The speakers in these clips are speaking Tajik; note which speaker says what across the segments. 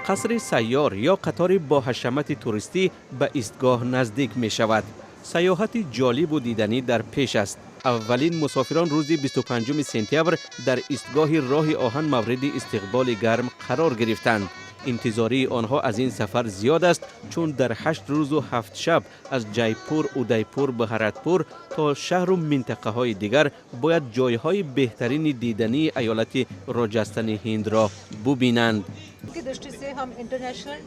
Speaker 1: Қасри сайёр ё қатори бо ҳашамати туристӣ ба истгоҳ наздик мешавад. Сайёҳати ҷолибу диданӣ дар пеш аст. Аввалин мусофирон рӯзи 25 сентябр дар истгоҳи роҳи оҳан мавриди истиқболи гарм қарор гирифтанд. Интизории онҳо аз ин сафар зиёд аст, чун дар 8 рӯзу 7 шаб аз Ҷайпур, Удайпур, Бҳаратпур то шаҳру минтақаҳои дигар бояд ҷойҳои беҳтарини дидании аёлати Роҷастани ҳиндро бубинанд.
Speaker 2: की दृष्टि से हम इंटरनेशनल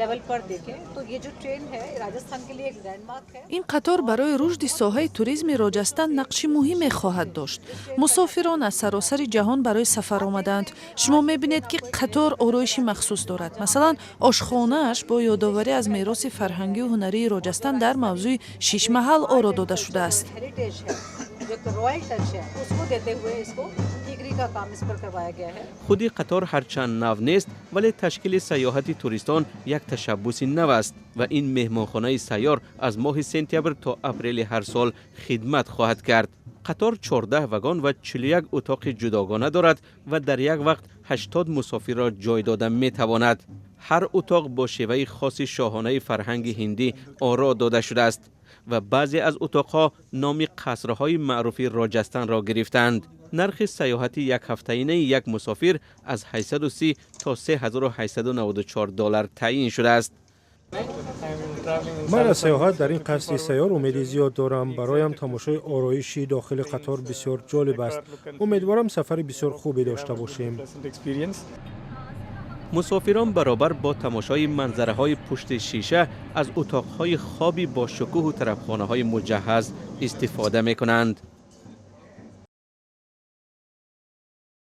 Speaker 2: लेवल पर देखें तो ये जो ट्रेन है, राजस्थान के लिए एक लैंडमार्क है।
Speaker 3: Ин қатор барои рушди соҳаи туризми Роҷастан нақши муҳиме хоҳад дошт. Мусофирон аз саросари ҷаҳон барои сафар омадаанд. Шумо мебинед, ки қатор ороиши махсус дорад. Масалан, ошхонааш бо ёдоварӣ аз мероси фарҳангию ҳунарии Роҷастан дар мавзӯи Шишмаҳал оро дода шудааст.
Speaker 2: हेरिटेज है, जो एक रॉयल टच है, उसको देते हुए इसको ठीकरी का काम इस पर करवाया गया है।
Speaker 1: Худи қатор ҳарчанд нав нест, вале ташкили сайёҳати туристон як ташаббуси нав аст ва ин меҳмонхонаи сайёр аз моҳи сентябр то апрели ҳар сол хидмат хоҳад кард. Қатор 14 вагон ва 41 утоқи ҷудогона дорад ва дар як вақт 80 мусофирро ҷой дода метавонад. Ҳар утоқ бо шеваи хоси шоҳонаи фарҳанги ҳиндӣ оро дода шудааст ва баъзе аз утоқҳо номи қасрҳои маъруфи Роҷастанро гирифтаанд. Нархи сайёҳати якҳафтаинаи як мусофир аз 830 то 3894 доллар таъйин шудааст.
Speaker 4: Ман аз сайёҳат дар ин қасри сайёр умеди зиёд дорам. Бароям тамошои ороиши дохили қатор бисёр ҷолиб аст. Умедворам, сафари бисёр хубе дошта бошем.
Speaker 1: Мусофирон баробар бо тамошои манзараҳои пушти шиша аз утоқҳои хоби бо шукӯҳу тарабхонаҳои муҷаҳҳаз истифода мекунанд.